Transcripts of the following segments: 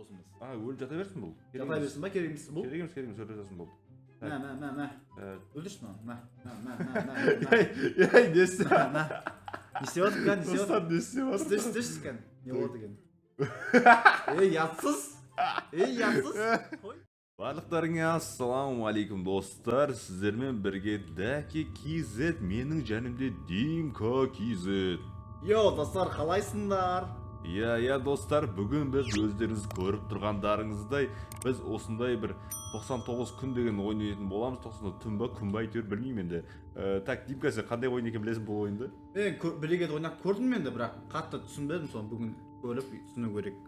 Досымыз. А, өліп жата берсін бұл. Керек Жата емес. берсін ба, керек емес бұл. Керек емес, керек емес, өліп жатсын болды. Мә, мә, мә, мә. Өлтірші мынаны. Мә, мә, мә, мә, мә, мә. Ей, ей, не істеп Мә, мә. Не істеп жатыр кән, не істеп жатыр? Достар, не істеп жатыр? Істеші, істеші кән. Не болады екен? Ей, ұятсыз. Ей, ұятсыз. Қой. Барлықтарыңа ассалаумағалейкум, достар! Сіздермен бірге Дәке KZ, менің жанымда Димка KZ. Йоу, достар, қалайсыңдар? Иә, достар, бүгін біз, өздеріңіз көріп тұрғандарыңыздай, біз осындай бір 99 күн деген ойын ойнайтын боламыз. 99 түн ба, күн ба, әйтеуір білмеймін енді. Так, Димка, сен қандай ойын екенін білесің бұл ойынды? Мен бір екі рет ойнап көрдім енді, бірақ қатты түсінбедім, соны бүгін көріп түсіну керек.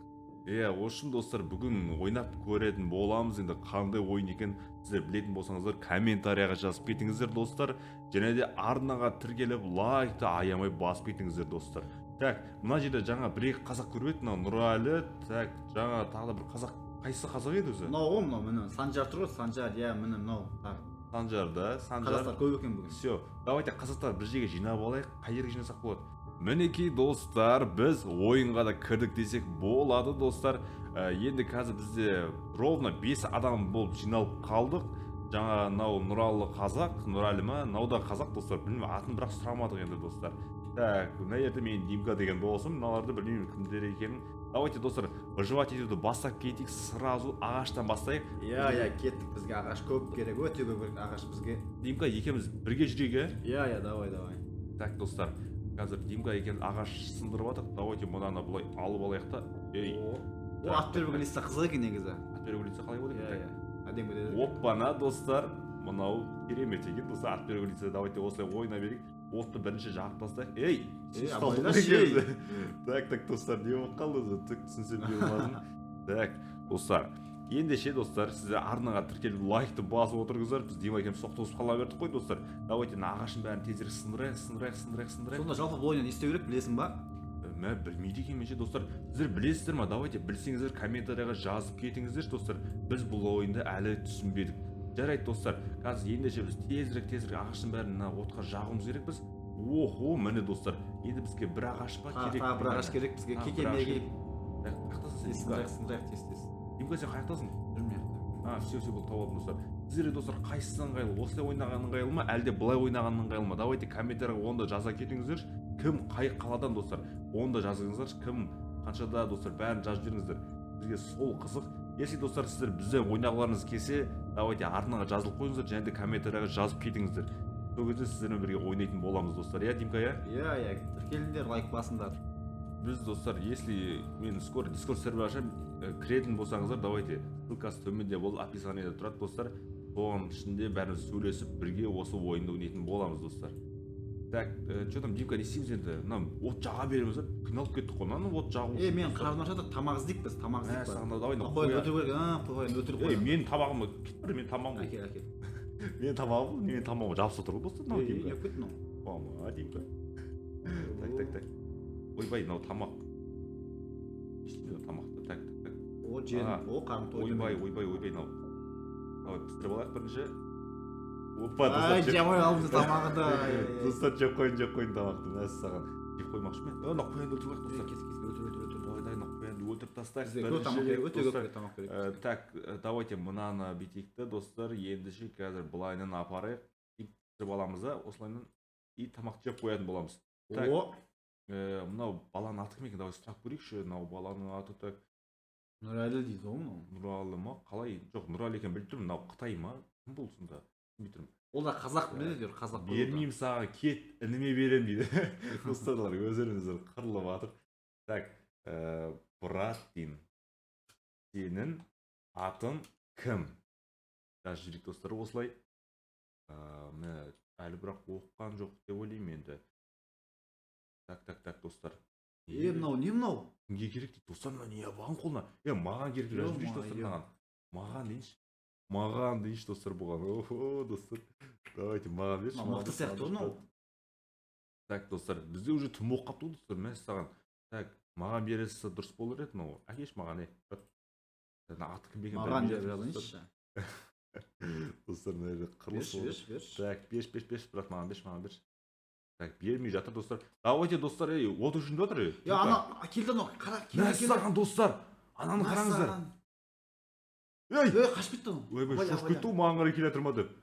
Иә, осы үшін, достар, бүгін ойнап көретін боламыз. Енді қандай ойын екен, сіздер білетін болсаңыздар, комментарияға жазып кетіңіздер, достар. Және де арнаға тіркеліп, лайкты аямай басып кетіңіздер, достар. Так, мына жерде жаңа бір екі қазақ көріп едік, мынау Нұрәлі, так, жаңа тағы да бір қазақ, қайсысы қазақ еді өзі? Мынау ғой, мынау, міне, Санжар тұр ғой, Санжар, иә, міне, мынау. Тағы. Санжар да, Санжар. Қазақтар көп екен бүгін. Все, давайте қазақтар бір жерге жинап алайық. Қай жерге жинасақ болады? Мінекей, достар, біз ойынға да кірдік десек болады, достар. Енді қазір бізде ровно 5 адам болып жиналып қалдық. Жаңа мынау Нұралы қазақ, Нұрәлі ма, мынау да қазақ, достар, білмеймін, атын бірақ сұрамадық енді, достар. Так, мына жерде менің Димка деген досым, мыналарды білмеймін кімдер екенін. Давайте, достар, выживать етуді бастап кетейік, сразу ағаштан бастайық. Иә, кеттік, бізге ағаш көп керек, өте көп керек ағаш бізге. Димка екеуміз бірге жүрейік, иә? Иә, давай, давай. Так, достар, қазір Димка екеуміз ағаш сындырып жатырық. Давайте мынаны былай алып алайық та. Ей, О, о, от первого лица қызық екен негізі. От первого лица қалай болады Иә, екен? иә. Әдемі кетеді. Оппана, достар, мынау керемет екен, достар, от первого лица. Давайте осылай ойнай берейік. Отты бірінші жағып тастайық. Ей, Ей, сіз қалдық абайлашы, қой ей. екеуміз. Так, так, достар, не болып қалды өзі? Түк түсінсем де болмадым. Так, достар, ендеше, достар, сіздер арнаға тіркеліп, лайкты басып отырыңыздар. Біз Дима екеуміз соқтығысып қала бердік қой, достар. Давайте мына ағаштың бәрін тезірек сындырайық, сындырайық, сындырайық, сындырайық. Сонда жалпы бұл ойында не істеу керек, білесің ба? Мә, білмейді екенмін ше, достар. Сіздер білесіздер ма? Давайте, білсеңіздер, комментарийға жазып кетіңіздерші, достар. Біз бұл ойынды әлі түсінбедік. Жарайды, достар, қазір ендеше біз тезірек, тезірек ағаштың бәрін мына отқа жағуымыз керекпіз. Охо, міне, достар, енді бізге бір ағаш па Тағы керек? тағы бір ағаш керек бізге. Тағы Кеке бір ағаш меге. керек. Так, қаяқтасың сен, Тез Димка? сындырайық, сындырайық, тез, тез. Димка, сен қаяқтасың? Жүрмін жақта. А, все, все, болды, тауып алдым, достар. Сіздерге, достар, қайсысы ыңғайлы? Осылай ойнаған ыңғайлы ма, әлде былай ойнаған ыңғайлы ма? Давайте комментарийға оны да жаза кетіңіздерші. Кім қай қаладан, достар, оны да жазыңыздаршы. Кім қаншада, достар, бәрін жазып жіберіңіздер. Бізге сол қызық. Если, достар, сіздер бізден ойнағыларыңыз келсе, давайте арнаға жазылып қойыңыздар және де комментарийға жазып кетіңіздер. Сол кезде сіздермен бірге ойнайтын боламыз, достар. Иә, Димка, иә? Иә, тіркеліңдер, лайк басыңдар. Біз, достар, если мен скоро Дискорд сервер ашамын, кіретін болсаңыздар, давайте, ссылкасы төменде болады, описаниеда тұрады, достар. Соның ішінде бәріміз сөйлесіп, бірге осы ойынды ойнайтын боламыз, достар. Так, че там, Димка, не істейміз енді? Мына от жаға береміз ба? Қиналып кеттік қой мынаны от жағу Е, үшін, мен достар. қарным ашып жатыр, тамақ іздейік біз, тамақ іздейік. Мәссаған, давай мына Қоян қоян. өлтіру керек, а, қоян өлтіріп Ей, қоян. менің тамағым, кет бір, менің тамағым. Әкел, әкел. Менің тамағым, менің тамағым жабысып тұр ғой, достар, мынау. Ей, не Димка болып кетті мынау? Ама, Димка, так, так, так, ойбай, мынау тамақ не істейміз мынау тамақты? Так, так, так. О, жедім. А, О, қарным тойды. Ойбай, Менің. ойбай, ойбай, мынау, давай пісіріп алайық бірінші. Опа, Ай, достар, жеп жемей алдым тамағын. Ай, ай, ай. Достар, жеп қойын, жеп қойын тамақты. Мәссаған, жеп қоймақшы мен. Е, мына қоянды өлтіріп алайық, Ей, достар. Кес, кес, өлтір, өлтір, өлтір. Давай, давай, мына қоянды өлтіріп тастайық Бізге көп бірінші тамақ керек, рет, өте көп достар. керек, тамақ керек бізге. Так, давайте мынаны бүйтейік те, достар, ендеше қазір былайынан апарайық и пісіріп аламыз да осылайынан и тамақты жеп қоятын боламыз. Так. О. Мынау баланың аты кім екен? Давай сұрап көрейікші. Мынау баланың аты, так. Нұрәлі дейді ғой мынау. Нұралы ма, қалай? Жоқ, Нұралы екенін біліп тұрмын. Мынау қытай ма, кім бұл сонда, түсінбей тұрмын. Ол да қазақ біледі әйтеуір, қазақ қой ол да. Бермеймін саған, кет, ініме беремін дейді. Достарлар, өздеріңіздер қырылып жатыр. Так, брат деймін, сенің атың кім? Жазып жіберейік, достар, осылай. Міне, әлі бірақ оқыған жоқ деп ойлаймын енді. Так, так, так, достар. Е, мынау не, мынау? Кімге керек дейді, достар, мынау не алған қолына? Е, маған керек деп жазып жіберейікші, достар. Ё-моё. Маған, маған дейінші, маған дейінші, достар, бұған. Охо, достар, давайте, маған берші. Мынау Маған мықты берші, сияқты ғой маған мынау. берші. Так, достар, бізде уже түн болып қалыпты ғой, достар, мәссаған. Так, маған бере салса, дұрыс болар еді мынау. Әкеші маған, е, брат. Мына аты кім екенін Маған білмей деп жатырмын, жазайыншы. достар, мына жерде қырылыс Берші, болып. берші, берші. Так, берші, берші, берші, брат, маған берші, маған берші. Так, бермей жатыр, достар. Давайте, достар, ей, от өшіріп жатыр, ей. Е, ана келді, анау қара, келді, келді. Мәссаған, достар. Ананы қараңыздар. Ей! Ей, қашып кетті ғой. Ойбай, Абайла, шошып абайла. кетті ғой, маған қарай келе жатыр ма деп.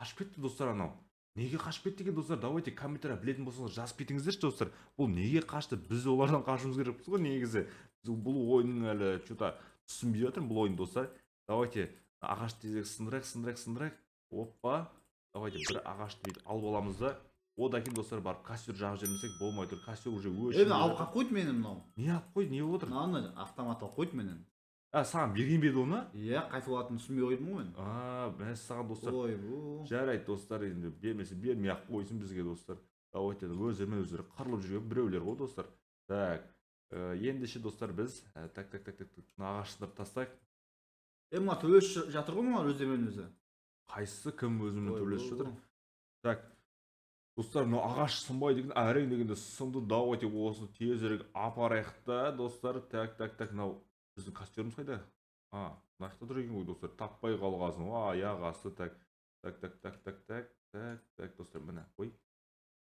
Қашып кетті, достар, анау. Неге қашып кетті екен, достар? Давайте, комментарий білетін болсаңыз, жазып кетіңіздерші, достар. Бұл неге қашты? Біз олардан қашуымыз керекпіз ғой негізі. Біз бұл ойынның әлі че-то түсінбей жатырмын бұл ойын, достар. Давайте ағашты тезірек сындырайық, сындырайық, сындырайық. Оппа. Давайте бір ағашты бүйтіп алып аламыз да. Одан кейін, достар, барып костер жағып жібермесек болмай тұр. Костер уже Ей, өшіп. мына алып қалып қойды мені мынау. Не алып қойды? Не болып отыр? Мынаны автомат алып қойды менен. А, саған берген бе еді оны? Иә, қайтып алатынын түсінбей қойдым ғой мен. А, мәссаған, достар. Ойбу. Жарайды, достар, енді бермесе бермей ақ қойсын бізге, достар. Давайте, өздерімен өздері қырылып жүрген біреулер ғой, достар. Так, ендеше, достар, біз так, так, так, так, так, мына ағашты сындырып тастайық. Е, мына төбелесіп жатыр ғой мыналар өздерімен өзі. Қайсысы кім өзімен төбелесіп жатыр? Ойбу. Так, достар, мына ағаш сынбайды екен, әрең дегенде сынды. Давайте осыны тезірек апарайық та, достар. Так, так, так, мынау біздің костеріміз қайда? А, мына жақта тұр екен ғой, достар. Таппай қалғасын. Аяқ асты. Так, так, так, так, так, так, так, так, достар, міне, ой.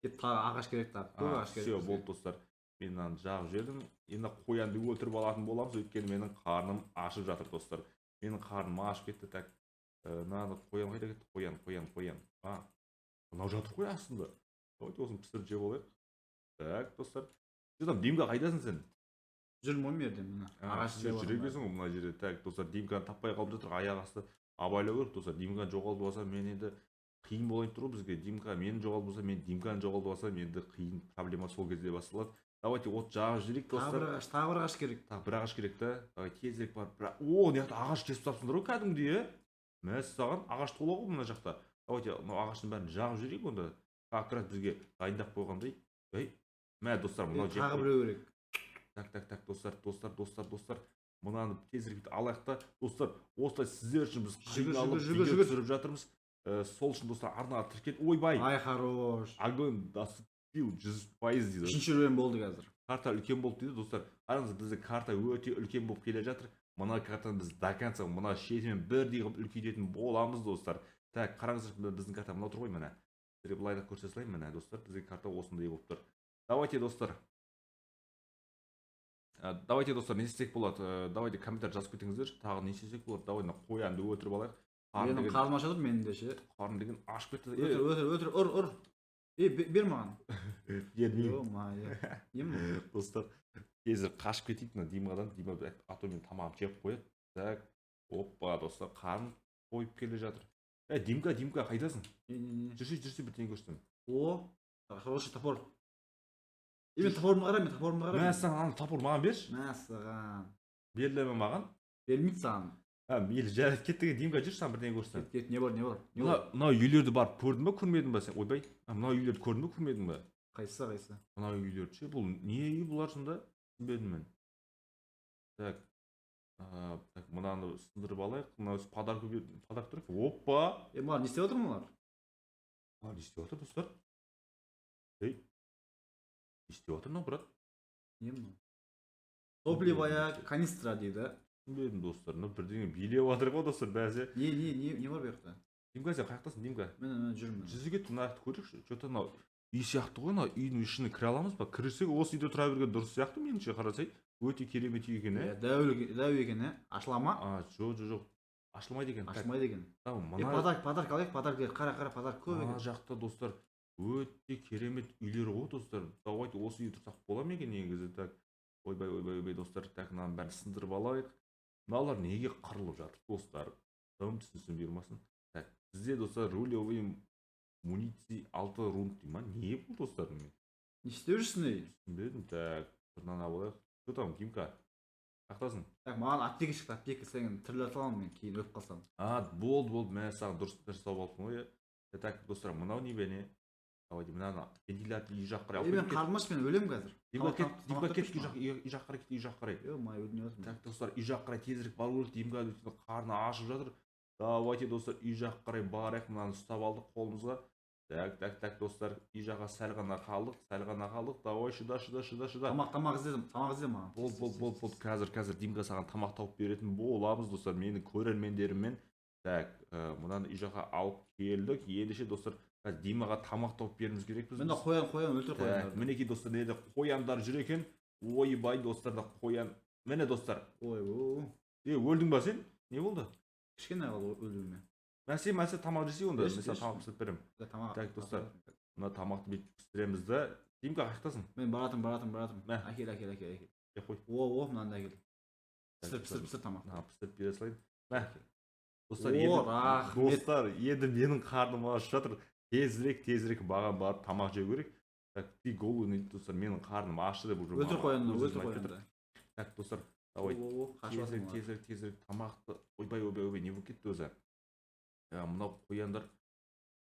Кет, тағы ағаш керек, тағы. Көп А, ағаш керек все, бізге. болды, достар. Мен мынаны жағып жібердім. Енді қоянды өлтіріп алатын боламыз, өйткені менің қарным ашып жатыр, достар. Менің қарным ашып кетті. Так, мынаны, қоян қайда кетті? Қоян, қоян, қоян. А, мынау жатыр ғой астында. Давайте осыны пісіріп жеп алайық. Так, достар. Че там, Димка, қайдасың сен? Жүрмін ғой мен жерде, міне. А, Ағаш сен іздеп жүре жатырмын. екенсің ғой мына жерде. Так, достар, Димканы таппай қалып жатыр, аяқ асты. Абайлау керек, достар. Димканы жоғалтып алса, мен енді қиын болайын тұр ғой бізге. Димка мені жоғалтып алса, мен Димканы жоғалтып алсам, енді қиын проблема сол кезде басталады. Давайте от жағып жіберейік, Тағы бір достар. ағаш, тағы бір ағаш керек. Тағы бір ағаш керек та. Давай тезірек барып бір. О, мына жақта ағаш кесіп тастапсыңдар ғой кәдімгідей, иә? Мәссаған, ағаш тола ғой мына жақта. Давайте мынау ағаштың бәрін жағып жіберейік онда. Как раз бізге дайындап қойғандай. Ей, мә, достар, мынау Е, жеп тағы қой. біреу керек. Так, так, так, достар, достар, достар, достар. Мынаны тезірек бүйтіп алайық та, достар, осылай сіздер үшін біз Жүгір, қиналып жүгір, жүгір, видео жүгір. түсіріп жатырмыз. Сол үшін, достар, арнаға тіркел. Ойбай, Ай, хорош. Огонь доступил 100% дейді. Үшінші уровень болды қазір. Карта үлкен болды дейді, достар. Қараңыз, біздің карта өте үлкен болып келе жатыр. Мына картаны біз до конца мына шетімен бірдей қылып үлкейтетін боламыз, достар. Так, қараңыздар, біздің карта мынау тұр ғой, міне. Сіздерге былай да көрсете салайын, міне, достар, біздің карта осындай болып тұр. Давайте, достар. Давайте, достар, не істесек болады? Давайте комментарий жазып кетіңіздер. Тағы не істесек болады? Давай мына қоянды өлтіріп алайық. Қарным Менің деген, қарным ашып жатыр менің де ше. қарным деген ашып кетті. Өлтір, өлтір, өлтір, ұр, ұр. Ей, бер маған. Бермеймін. Ё-моё. Не мынау? Достар, тезірек қашып кетейік мына Димадан. Дима, а то менің тамағымды жеп қояды. Так, опа, достар, қарным тойып келе жатыр. Е, Димка, Димка, қайдасың? Не, не, не. Жүрші, жүрші, бірдеңе көрсетемін. О, хороший топор. Е, мен топорымды қара, мен топорымды қара. Мә саған, ана топор маған берші. Мәссаған. Беріле ме маған? Берілмейді саған. А, мейлі, жарайды, кеттік. Димка, жүрші, саған бірдеңе көрсетемін. Кет, кет, не бар, не бар? Не Мына бар? мына үйлерді барып көрдің ба, көрмедің ба сен? Ойбай, а, мына үйлерді көрдің ба, көрмедің ба? Қайсысы, қайсысы? Мына үйлерді ше, бұл не үй бұлар сонда? Түсінбедім мен. Так. А, так, мынаны сындырып алайық. Мынау подарка, подарок тұр екен. Опа! Е, мыналар не істеп жатыр мыналар? Мыналар не істеп жатыр, достар? Ей. Не істеп жатыр мынау, брат? Не мынау? Топливая канистра дейді. Түсінбедім, достар. Мынау бірдеңе билеп жатыр ғой, достар, бәсе. Не, не, не, не бар бұл жақта? Димка, сен қаяқтасың, Димка? Міне, міне жүрмін. Міне. Жүзге кет, мына жақты көрейікші. Че-то мынау үй сияқты ғой, мынау үйдің ішіне кіре аламыз ба? Кірсек, осы үйде тұра берген дұрыс сияқты меніңше, қарасай. Өте керемет үй екен, Е, ә? дәу, дәу екен, ә? Ашыла ма? А, жоқ, жоқ, жоқ. Ашылмайды екен. Так, Ашылмайды екен. мынау Е, мына подарок, подарок алайық, подарок, қара, қара, подарок көп мына екен. жақта, достар, өте керемет үйлер ғой, достар. Давайте осы үйде тұрсақ бола ма екен негізі? Так, ойбай, ойбай, ойбай, достар, так, мынаның бәрін сындырып алайық. Мыналар неге қырылып жатыр, достар? Кім түсінсін, бұйырмасын. Так, бізде, достар, рулевой муниции 6 рунд дей ма? Не бұл, достар? Мен Не істеп жүрсің, ей? түсінбедім. Так, мынаны алып алайық. Что там, Димка? Қаяқтасың? Так, маған аптека шықты, аптека. Сен тіріле аламын мен кейін өліп қалсам. А, болды, болды, мә саған дұрыс нәрсе тауып алыпсың ғой, иә. Так, достар, мынау не бе, не? Давайте мынаны вентилятор үй жаққа қарай Е, алып мен кет. қарным аш, мен өлемін қазір. Димка, кет, Тамақ Димка, кет, таппайсың үй жақ, үй жаққа қарай кет, үй жаққа қарай. Ё-моё, өліп жатырмын. Так, достар, үй жаққа қарай тезірек бару керек. Димка өйткені қарны ашып жатыр. Давайте, достар, үй жаққа қарай барайық. Мынаны ұстап алдық қолымызға. Так, так, так, достар, үй жаққа сәл ғана қалдық, сәл ғана қалдық. Давай, шыда, шыда, шыда, шыда. Тамақ, тамақ іздедім, тамақ ізде маған. Болды, болды, болды, болды. Қазір, қазір Димка саған тамақ тауып беретін боламыз, достар, менің көрермендеріммен. Так, мынаны үй жаққа алып келдік. Ендеше, достар, қазір Димаға тамақ тауып беруіміз керекпіз. Міне, қоян, қоян, өлтір Так, қояндарды. мінекей, достар, мына жерде қояндар жүр екен. Ойбай, достар, мына қоян. Міне, достар. Ой, о. Е, өлдің ба сен? Не болды? Кішкене қалды өлуіме. Мәсе, мәсе, тамақ жесей онда. Еш, Мен саған еш. тамақ пісіріп беремін. Тамақ. Так, достар. Мына тамақты бүйтіп пісіреміз да. Димка, қаяқтасың? Мен баратырмын, баратырмын, баратырмын. Мә. Әкел, әкел, әкел, әкел. Жеп қой. О, о, мынаны да әкел. Так, Пісір, пісір, пісір тамақ. Мына пісіріп бере салайын. Мә. Достар, О, енді рахмет. Достар, енді менің қарным ашып жатыр. Тезірек, тезірек маған барып тамақ жеу керек. Так, ты голодный дейді, достар, менің қарным ашты деп уже. Өлтір Маған қоянды, өз өлтір өзім айтып қоянды. жатыр. Так, достар, давай. О, о, о, қашып Тезірек, жатырмын. тезірек, тезірек тамақты. Ойбай, ойбай, ойбай, не болып кетті өзі? Я, мынау қояндар.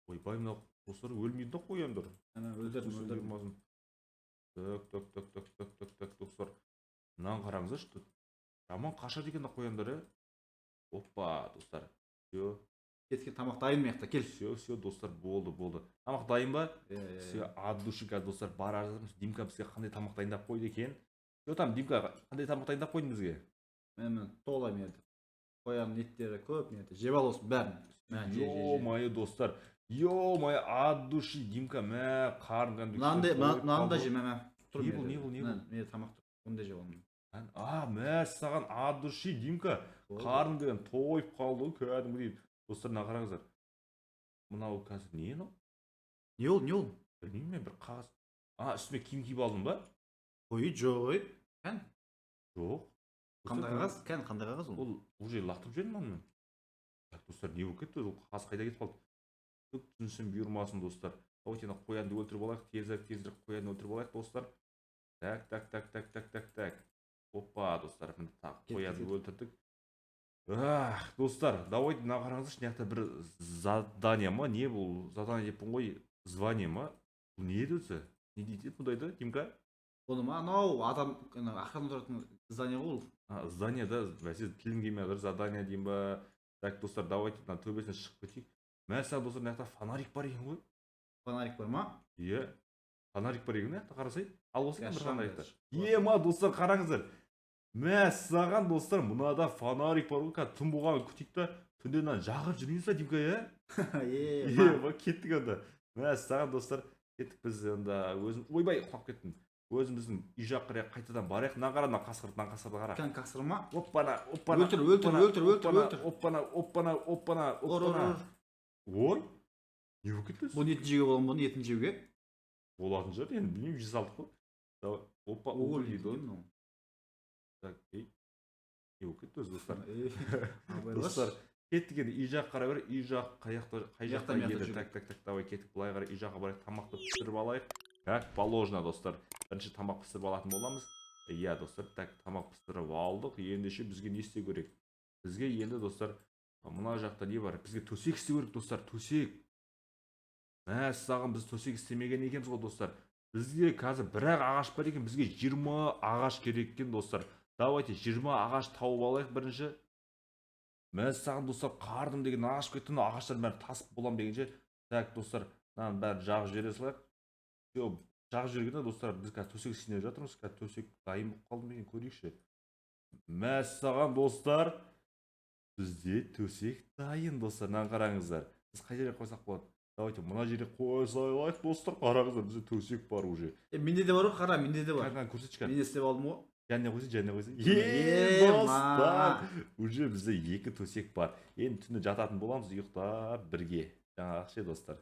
Ойбай, мынау, достар, өлмейді да қояндар. Ана, өлтірдім, Түсін өлтірдім. бұйырмасын. Так, так, так, так, так, так, так, достар. Мынаны қараңыздаршы, тут жаман қашады екен мына қояндар, е. Опа, достар. Все, Кеткен, тамақ дайын мына жақта, кел. все, все, достар, болды, болды. Тамақ дайын ба? Иә, иә. Все, от души. Қазір, достар, бара жатырмыз. Димка бізге қандай тамақ дайындап қойды екен? Все, там, Димка, қандай тамақ дайындап қойдың бізге? Міне, міне, тола мына жерде. Қоянның еттері көп мына жерде. Жеп ал осының бәрін. Мә, же, же, же. Ё-моё, достар. Ё-моё, от души, Димка, мә, қарным кәдімгідей Мынаны да, тойып мынаны да қалды. же, мә, мә. Тұр Не мына бұл, не жерде. бұл, не Мына, бұл? мына жерде тамақ тұр. Оны да жеп ал. А, мә, саған от души, Димка. Болды. Қарным деген тойып қалды ғой кәдімгідей. Достар, мына қараңыздар. Мынау қазір не мынау? Не ол, не ол? Білмеймін мен, бір қағаз. А, үстіме киім киіп алдым ба? Ой, жоқ, ой. Кән, Жоқ. қандай Достар, қағаз? Кән, қандай қағаз ол? Ол уже лақтырып жібердім оны мен. Так, достар, не болып кетті? Ол қағаз қайда кетіп қалды? Түк түсінсем бұйырмасын, достар. Давайте ана қоянды өлтіріп алайық. Тезірек, тезірек қоянды өлтіріп алайық, достар. Так, так, так, так, так, так, так. Опа, достар, міне, тағы Кет, қоянды кет. өлтірдік. Ах, достар, давайте, мына қараңыздаршы, мына жақта бір задание ма? Не бұл? Задание деппін ғой, звание ма? Бұл не еді өзі? Не дейді бұндайды, Димка? Оны ма, анау адам, ана охрана тұратын здание ғой ол. А, здание да, бәсе, тілім келмей жатыр, задание деймін ба. Так, достар, давайте мына төбесіне шығып кетейік. Мәссаған, достар, мына жақта фонарик бар екен ғой. Фонарик бар ма? Иә. Фонарик бар екен мына жақта, қарасай. Ал осы Қазір бір шығамын, фонарикті. Қазір. Ема, достар, қараңыздар. Мәссаған, достар, мынада фонарик бар ғой. Қазір түн болғанын күтейік та, түнде мынаны жағып жүрмейміз ба, Димка, иә? Е, Е, кеттік онда. Мәссаған, достар, кеттік біз онда өзім. Ойбай, құлап кеттім. Өзіміздің үй жаққа қарай қайтадан барайық. Мына қара, мына қасқырды, мына қасқырды қара. Кән, қасқыр ма? Оппана, оппана. Өлтір, өлтір, оппана, өлтір, өлтір, оппана, өлтір. Оппана, оппана, оппана, Ұр, ұр, оппана. Ұр. Ой. Не болып кетті өзі? Бұның етін жеуге бола ма, бұның етін жеуге? Болатын шығар, енді білмеймін, жей салдық қой. Давай, опа, Уголь уголь дейді ғой. мынау. Так, ей. Не болып кетті өзі, достар? Е, абайлашы. Достар, кеттік енді үй жаққа қарай бер. Үй жақ қай жақта, қай Мына жақта жақта, мына еді? жақта. Так, так, так, давай, кеттік былай қарай, үй жаққа барайық, тамақты пісіріп алайық. Как положено, достар. Бірінші тамақ пісіріп алатын боламыз. Иә, достар, так, тамақ пісіріп алдық. Ендеше бізге не істеу керек? Бізге енді, достар, мына жақта не бар? Бізге төсек істеу керек, достар, төсек. Мәссаған, біз төсек істемеген екенбіз ғой, достар. Бізге қазір бір ақ ағаш бар екен, бізге 20 ағаш керек екен, достар. Давайте 20 ағаш тауып алайық бірінші. Мәссаған, достар, қарным деген ашып кетті, мына ағаштардың бәрін тасып болам дегенше. Так, достар, мынаның бәрін жағып жібере салайық. Все, жағып жібергенде, достар, біз қазір төсек істеп жатырмыз. Қазір төсек дайын болып қалды ма екен, көрейікші. Мәссаған, достар, бізде төсек дайын, достар. Мынаны қараңыздар. Біз қай жерге қойсақ болады? Давайте мына жерге қоя салайық, достар. Қараңыздар, бізде төсек бар уже. Е, менде де бар ғой, қара, менде де бар. Кәдімгі, көрсетші кәдімгі. Мен де істеп алдым ғой. Жанына қойсай, жанына қойсай. Е, достар, уже бізде екі төсек бар. Енді түнде жататын боламыз ұйықтап бірге. Жаңағы ше, достар.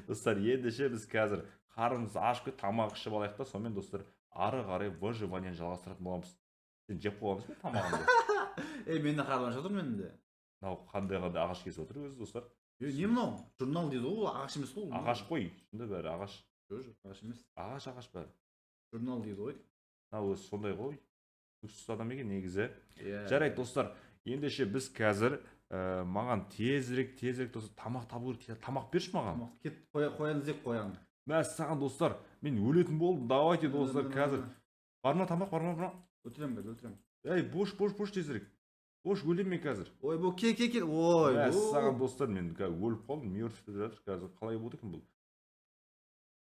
Достар, ендеше біз қазір қарнымыз ашып кетті, тамақ ішіп алайық та, сонымен, достар, ары қарай выживание ні жалғастыратын боламыз. Сен жеп қойған ба тамағыңды? Е, мен де қарным ашып жатыр менің де. Мынау қандай қандай ағаш кесіп отыр өзі, достар? Е, не мынау? Журнал дейді ғой, ол ағаш емес қой ол. Ағаш қой, шынында бәрі ағаш. Жоқ, жоқ, ағаш емес. Ағаш, ағаш бәрі. Журнал дейді ғой. Мынау өзі сондай ғой. Түсініксіз адам екен негізі. Иә. Жарайды, достар, ендеше біз қазір маған тезірек, тезірек, достар, тамақ табу керек. Тамақ берші маған. Тамақ, кет, қоян іздеп, қоян. Мәссаған, достар, мен өлетін болдым. Давайте, достар, қазір. Бар ма тамақ, бар ма, бар ма? Өлтіремін қазір, өлтіремін. Ей, бош, бош, бош, тезірек. Бош, өлемін мен қазір. Ой, бұл, кел, кел, кел. Ой, Мәссаған, достар, мен қазір өліп қалдым, мертв деп жатыр. Қазір қалай болды екен бұл?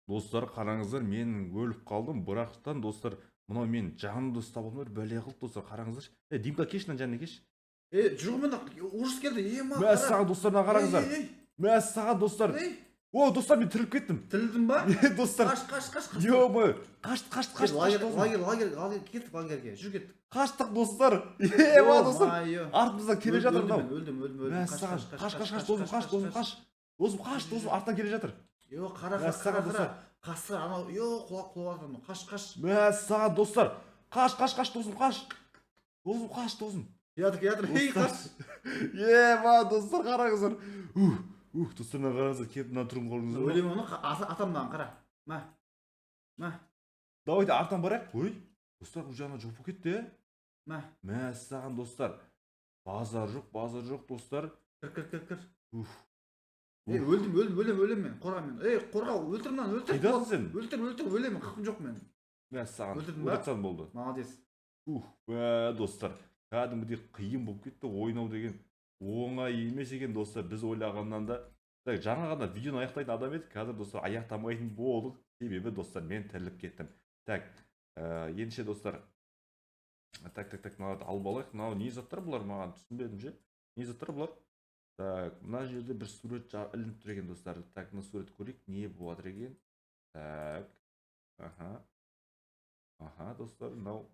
Достар, қараңыздар, мен өліп қалдым, бірақтан, достар, мынау мен жанымды ұстап алмай бәле қылды, достар, қараңыздаршы. Е, Димка, келші, мына жанына келші. Е, жүр, мына ужас келді. Е, ма. Мәссаған, достар, мына қараңыздар. Мәссаған, достар. Ей. О, достар, мен тіріліп кеттім. Тірілдің ба? Достар. Қаш, қаш, қаш, қаш. Ё-моё, қаштық, қаштық, қаштық. Лагерь, Қаштық. лагерь, лагерь, лагерь, кеттік лагерьге, жүр, кеттік. Қаштық, достар. Ема, достар, Ё-моё. артымыздан келе жатыр мынау. Өлдім, өлдім, өлдім. Мәссаған, қаш, қаш, қаш, досым, қаш, досым, қаш, досым, қаш, досым, арттан келе жатыр. Йо, қара, қара, Мәссаған, қара, достар. қасқыр анау, йо, құлап, құлап жатыр анау. Қаш, қаш. Мәссаған, достар, қаш, қаш, қаш, досым, қаш, досым, қаш, досым. Келатыр, келатыр, ей, Достар. қаш. Ема, достар, қараңыздар. Ух, ух, достар, мына қараңыздар, келіп мына түрін көрдіңіздер ма? Өлемін оны, атам мынаны, қара. Мә, мә. Давайте арттан барайық. Ой, достар, уже ана жоқ болып кетті, иә. Мә. Мәссаған, достар, базар жоқ, базар жоқ, достар. Кір, кір, кір, кір. Уф. Ей, өлдім, өлдім, өлемін, өлемін мен, қорға мені. Ей, қорға, өлтір мынаны, өлтір. Қайдасың сен? Өлтір, өлтір, өлемін, қақым жоқ мен. Мәссаған. Өлтірдің ба? Өлтіріп тастадым, болды. Молодец. Ух, мә, достар, кәдімгідей қиын болып кетті. Ойнау деген оңай емес екен, достар, біз ойлағаннан да. Так, жаңа ғана видеоны аяқтайтын адам едік, қазір, достар, аяқтамайтын болдық, себебі, достар, мен тіріліп кеттім. Так, ендеше, достар, так, так, так, мыналарды алып алайық. Мынау не заттар бұлар, маған түсінбедім ше, не заттар бұлар? Так, мына жерде бір сурет ілініп тұр екен, достар. Так, мына суретті көрейік, не болып жатыр екен. Так, аха, аха, достар, мынау.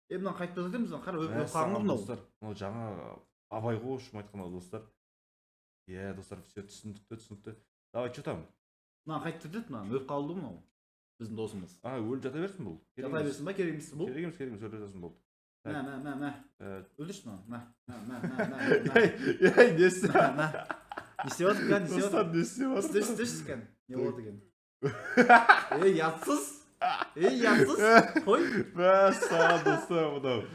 Е, мынаны қайтып жатырмыз, қара, өліп қалған Мәссаған, ғой мынау. достар, мынау жаңа абай ғой, в общем айтқанда, достар. Иә, достар, все түсінікті, түсінікті. Давай, че там? Мынаны қайтып кетеді, мынаны өліп қалды ғой мынау, біздің досымыз. А, өліп жата берсін бұл. Керек Жата емес. берсін ба, керек емес бұл. Керек емес, керек емес, өліп жатсын, болды. Мә, мә, мә, мә. Өлтірші мынаны, мә, мә, мә, мә, мә, мә. Ей, ей, не істеп? Мә, мә. Не істеп жатыр кәні, не істеп Достар, жатыр? не істеп жатыр? Істеші, істеші кәні, не болады екен? Ей, ұятсыз, ей, ұятсыз, қой. Мәссаған, достар, мынау.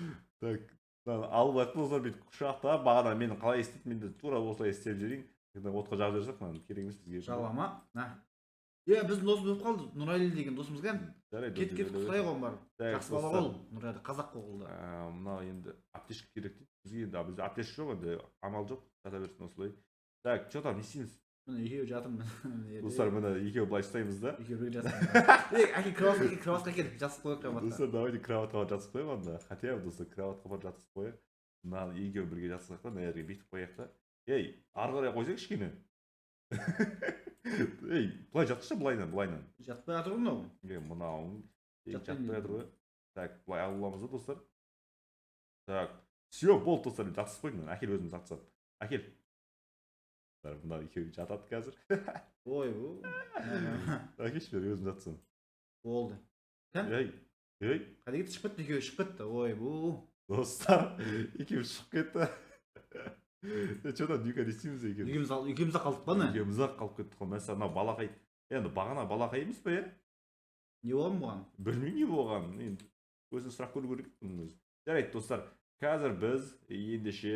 Так, мынаны алып алайық, достар, бүйтіп құшақтап. Бағана мені қалай істейді, мен де тура осылай істеп жіберейін. Енді отқа жағып жіберсек, мынаны керек емес бізге. Жалама, мә. Е, біздің досымыз өліп қалды, Нұрәлі деген досымыз, кәні. Жарайды. Кет, кет, құтқарайық оны барып. Так, Жақсы бала достар. ғой ол Нұрәлі, қазақ қой ол да. Мынау енді аптечка керек дейді бізге. Енді бізде аптечка жоқ, енді амал жоқ, жата берсін осылай. Так, че там, не істейміз? Міне, екеуі жатыр міне. Достар, міне, екеуі былай ұстаймыз да. Екеуі бірге жатыр. Ей, әке, кроватқа кел, кроватқа кел, жатып қояйық кроватқа. Достар, давайте кроватқа барып жатқызып қояйық онда. Хотя бы, достар, кроватқа барып жатқызып қояйық. Мынаны екеуі бірге жатқызайық та, мына жерге бүйтіп қояйық та. Ей, ары қарай қойсай кішкене. Ей, былай жатқызшы, былайынан, былайынан. Жатпай жатыр ғой мынау. Е, мынауың, ей. Жатпай. Жатпай жатыр ғой. Так, былай алып аламыз да, достар. Так, все, болды, достар, мен жатқызып қойдым. Әкел, өзім жатқызамын, әкел. Мынау екеуі жатады қазір. Ой. Әкелші бері, өзім жатсам. Болды, кән. Ей, ей. Қайда кетті? Шығып кетті екеуі, шығып кетті, ойбу. Достар, екеуі шығып кетті. Че там, Нюка, не істейміз екеуміз? Екеуміз екеуміз ақ қалдық па, не? Екеуміз ақ қалып кеттік қой. Мәссаған, мынау балақай енді, бағана балақай емес па, иә? Не болған бұған? Білмеймін не болғанын, енді өзін сұрап көру керек бұның өзі. Жарайды, достар, қазір біз ендеше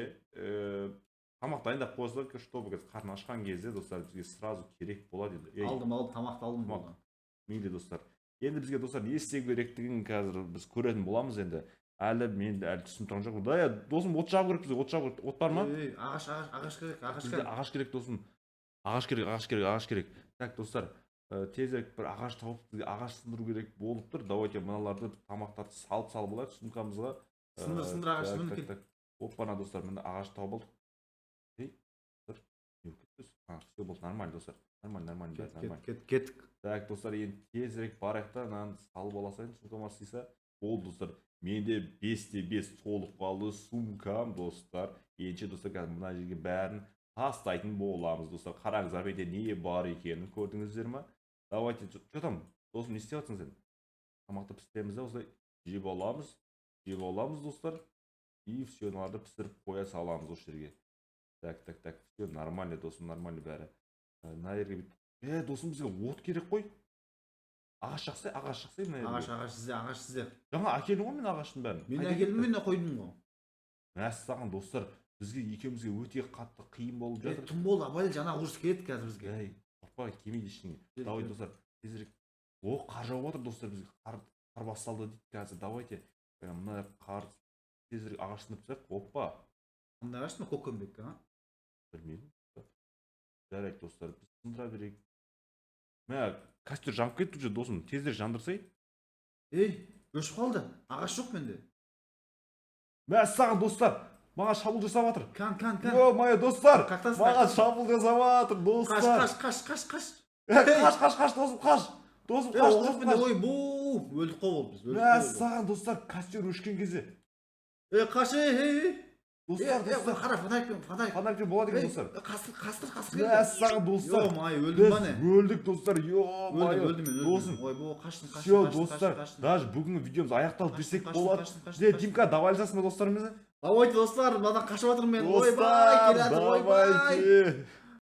тамақ дайындап қойсақ, чтобы қазір қарны ашқан кезде, достар, бізге сразу керек болады енді. Ей, Алдым, алдым, тамақты алдым. Тамақ. Болды. Мейлі, достар, енді бізге, достар, не істеу керектігін қазір біз көретін боламыз. Енді әлі мен әлі түсініп тұрған жоқпын да. Иә, досым, от жағу керек бізге, от жағу керек. От бар ма? Ей, ағаш, ағаш, ағаш керек, ағаш Бізге керек. ағаш керек, досым, ағаш керек, ағаш керек, ағаш керек. Так, достар, тезірек бір ағаш тауып, бізге ағаш сындыру керек болып тұр. Давайте мыналарды, тамақтарды салып, салып алайық сумкамызға. Сындыр, сындыр ағаш, Так, сындыр, так, кел. так. Оппана, достар, міне, ағаш тауып алдық. Ей, достар, не болып кетті өзі? А, все, болды, нормально, достар, нормально, нормально, бәрі Кет, нормально. кет, кет, кеттік. Так, достар, енді тезірек барайық та, мынаны салып ала салайын, сумкама сыйса болды. Достар, менде 5 те 5 толып қалды сумкам, достар. Ендеше, достар, қазір мына жерге бәрін тастайтын боламыз. Достар, қараңыздар, менде не бар екенін көрдіңіздер ма? Давайте, че там, досым, не істеп жатырсың сен? Тамақты пісіреміз да, осылай жеп аламыз, жеп аламыз, достар. И все, мыналарды пісіріп қоя саламыз осы жерге. Так, так, так, все нормально, досым, нормально бәрі. Мына жерге бүйтіп. Е, досым, бізге от керек қой. Ағаш жақсай, ағаш жақсай мына Ағаш, жерге. ағаш сізде, ағаш сізде. Жаңа әкелдім ғой мен ағаштың бәрін. Мен Қайда әкелдім, кетті? мен де қойдым ғой. Мәссаған, достар, бізге екеумізге өте қатты қиын болып Е, жатыр. түн болды, абай, жаңа ужас келеді қазір бізге. Ей, қорықпа, келмейді ештеңе. Кел, Давай, кел. достар, тезірек. О, қар жауып жатыр, достар, бізге қар басталды дейді қазір. Давайте мына қар, тезірек ағаш сындырып тастайық. Опа. Қандай ағаш мына, көкөмбек, а? Білмедім. Жарайды, достар, біз сындыра берейік. Мә, костер жанып кетті уже, досым, тезірек жандырсай. Ей, өшіп қалды, ағаш жоқ менде. Мәссаған, достар. Маған шабуыл жасап жатыр. Кан, кан, кан. Ё-моё, достар. Қақтасың, Маған қақтасың. шабуыл жасап жатыр, Қаш, достар. қаш, қаш, қаш, қаш. Е, қаш, қаш, қаш, досым, қаш. Досым, Е, қаш, оқ досым, мен қаш. ой, бу, өлдік қой ол біз. Өлдік қой ол. Мәссаған, достар, костер өшкен кезде. Е, қаш, ей, ей, ей. Достар, Е, е, достар. қара, фонарикпен, фонарик. Фонарикпен болады екен, Ей, достар. қасқыр, қасқыр, қасқыр келді. Мәссаған, достар. Ё-моё, өлдім Біз ба не? өлдік, достар, ё-моё. Өлдім, өлдім мен, өлдім. Досым, Ой, бу, қаштым, қаштым, все, қаштым, достар, қаштым, қаштым. даже бүгінгі видеомыз аяқталды Қаштым, десек қаштым, болады. қаштым, қаштым, Де, қаштым. Димка, давай алысасың ба достарымызды? Давайте, достар, мынадан қашып жатырмын мен. Ойбай, Достар, келе жатыр, ойбай. давайте.